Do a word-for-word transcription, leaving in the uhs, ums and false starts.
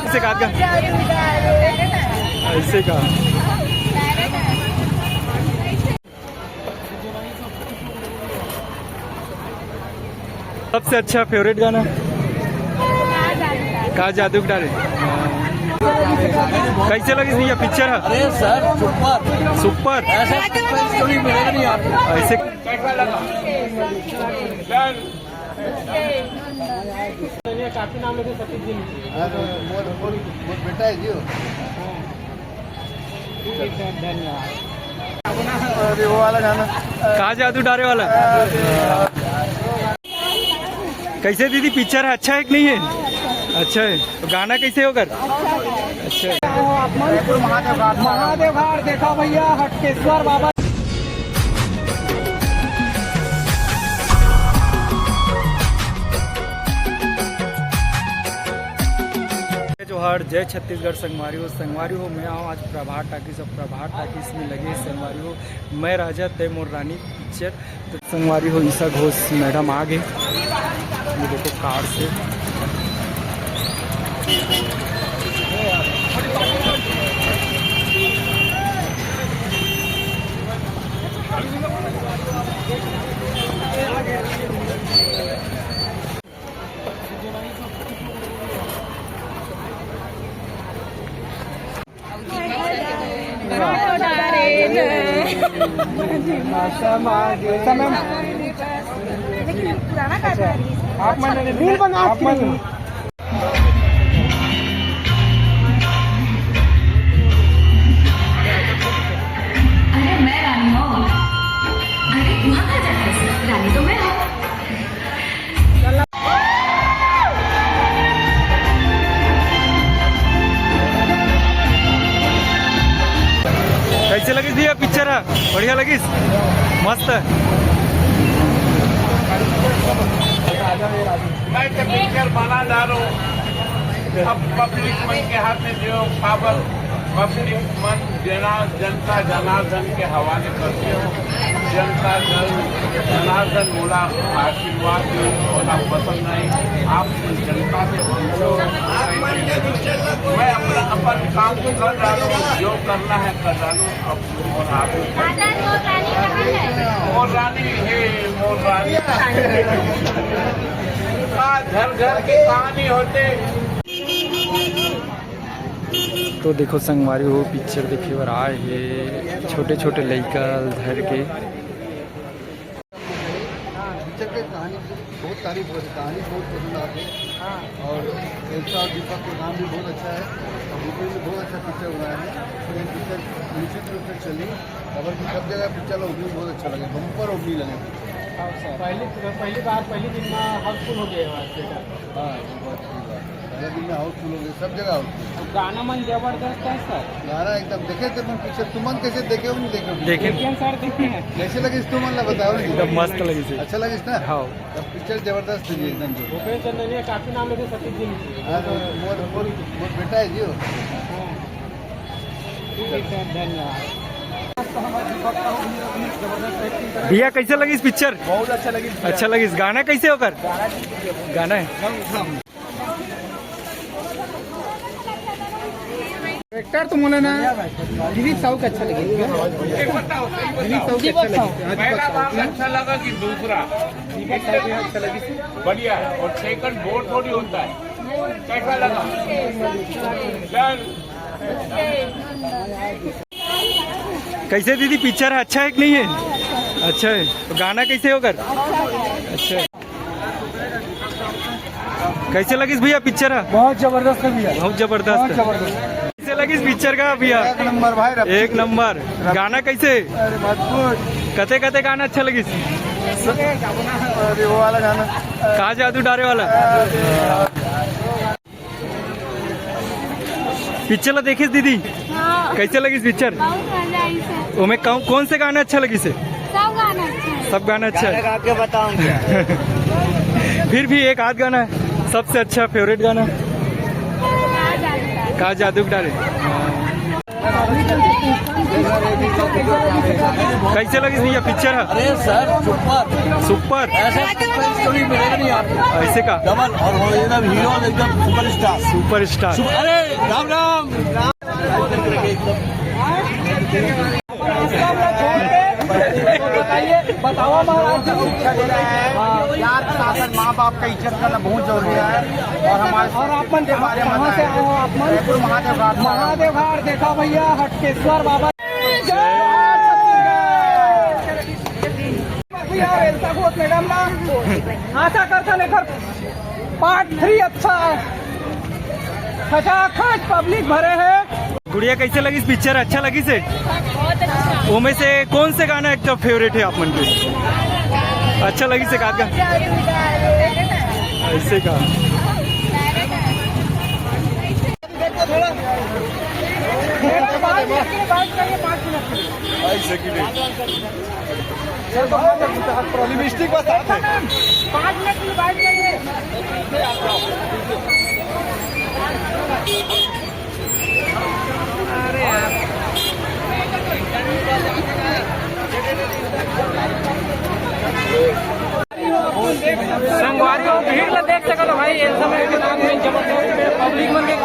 ऐसे कहा था? ऐसे कहा। सबसे अच्छा फेवरेट गाना? का जादू डाले। कैसे लगिस भैया पिक्चर ह? अरे सर, सुपर। सुपर। ऐसा सस्पेंस स्टोरी मिलेगा नहीं आपको। ऐसे कैसा लगा? काफी नाम लेते सतीश जी। मोर, मोर, मोर बेटा है जी वो। ठीक है सर, धन्यवाद। अरे वो वाला गाना। का जादू डारे वाला? कैसे दीदी, पिक्चर अच्छा है कि नहीं है? अच्छा है। तो गाना कैसे हे ओकर? अच्छा है। महादेव घाट, महादेव घाट देखा भैया, हटकेश्वर बाबा। जोहार, जय छत्तीसगढ़ संगवारी हो। संगवारी हो, मैं आऊँ आज प्रभात टाकीज, और प्रभात टाकीज में लगे हे संगवारी हो, मैं राजा तय मोर रानी पिक्चर। तो संगवारी हो, ईशा घोष मैडम आ गे। ये देखो कार से। आप मन रील बना आप मन। अरे मैं रानी हूँ। अरे वहाँ कहाँ जाता है? रानी तो मैं हूँ। कैसे लगिस भैया पिक्चर ह? बढ़िया लगिस, मस्त है। मैं तो पिक्चर बना डालो, अब पब्लिक मन के हाथ में दो पावर। पब्लिक मन जना-, जनता जनार्दन के हवाले करते हो। जनता जन-, जनार्दन मोला आशीर्वाद दे, मोला पसंद नहीं। आप जनता से पूछो। मैं अपना, अपन काम को कर डालो, जो करना है कर डालो। अब मोर रानी, मोर रानी हे, मोर रानी। का घर घर के कहानी होते। तो देखो संगवारी हो, पिक्चर देखे बर आए हे छोटे छोटे लइका ल धर के। पिक्चर के कहानी बहुत तारीफ हो रही, कहानी बहुत पसंद आती है। और एल्सा और दीपक का काम भी बहुत अच्छा है, और मूवी भी बहुत अच्छा पिक्चर बनाया है। तो ये पिक्चर निश्चित रूप से चली, खबर की सब जगह पिक्चर ओपनिंग बहुत अच्छा लगे, बम्पर ओपनिंग लगे। पहली, पहली बार, पहली दिन में हाउसफुल हो गया है थिएटर। हाँ, ये बहुत अच्छी बात है। पहले दिन में हाउसफुल हो गया, सब जगह हाउसफुल। तो गाना मन जबरदस्त है सर। गाना एकदम देखे थे, मैं पीछे तुमन कैसे देखे हो, नहीं देखे हो? देखे। देखे हैं सर, देखे हैं। कैसे लगे तुमन ला बताओ नहीं। एकदम मस्त लगे थे। अच्छा लगे ना? हाँ। अब पिक्चर जबरदस्त है जी, एकदम जोरदार। भूपेश चंदनिया काफी नाम लेते सतीश जी ने। हाँ, तो मोर, मोर, मोर बेटा है जी वो। हाँ। ठीक है सर, धन्यवाद। भैया कैसे लगिस पिक्चर? बहुत अच्छा लगिस भैया। अच्छा लगिस। गाना कैसे ओकर? गाना है। डायरेक्टर तो मोला ना दिलीप साहू का अच्छा लगे। दिलीप साहू का अच्छा लगे। हाँ, दीपक पहला साहू भाग का। अच्छा लगा कि दूसरा? दीपक साहू का अच्छा लगे। बढ़िया है। और सेकंड बोर थोड़ी होता है। कैसा लगा? डन। कैसे दीदी, पिक्चर अच्छा है कि नहीं है? अच्छा है। तो गाना कैसे ओकर? अच्छा है। कैसे लगिस भैया पिक्चर ह? बहुत जबरदस्त है भैया। बहुत जबरदस्त बहुत है। जबरदस्त। कैसे लगिस पिक्चर का भैया? एक नंबर भाई, रब एक नंबर। गाना कैसे? अरे मजबूत। कते कते गाना अच्छा लगिस? अरे वो वाला गाना। का जादू डारे वाला? अरे यार। पिक्चर ला देखिस दीदी? हाँ। कैसे लगिस पिक्चर? बहुत मजा आई सर। ओमे कौन, कौन से गाना अच्छा लगिस हे? सब गाना अच्छा है। सब गाना अच्छा है। गा के बताऊं क्या? फिर भी एक आध गाना है, सबसे अच्छा फेवरेट गाना। का जादू डाले। का जादू डाले। कैसे लगिस भैया पिक्चर ह? अरे सर, सुपर। सुपर। ऐसा सुपर स्टोरी मिलेगा नहीं आपको। ऐसे का? डबल। और वो एकदम हीरो, एकदम सुपरस्टार। सुपरस्टार। सुपर, अरे राम राम। बताओ महाराज जी। हाँ। प्यार, शासन, माँ बाप का इज्जत करना बहुत जरूरी है। और हमारे और आप मन कहाँ से आए हो? आप मन? जयपुर महादेव घाट से आए हो। महादेव घाट देखा भैया, हटकेश्वर बाबा। जय छत्तीसगढ़। भैया, रेलता घोष मैडम ना, आशा करता लेकर पार्ट थ्री अच्छा है, खचाखच पब्लिक भरे हैं। गुड़िया, कैसे लगिस पिक्चर? अच्छा लगिस हे? बहुत अच्छा। ओमे से कौन से गाना एकदम फेवरेट है आप मन के? अच्छा लगिस हे का? ऐसे का? ऐसे की नहीं। लिपस्टिक बस आते। संगवारी हो, भीड़ ला देख सकत हो भाई, ए समय के नाम में जबरदस्त पब्लिक मन के,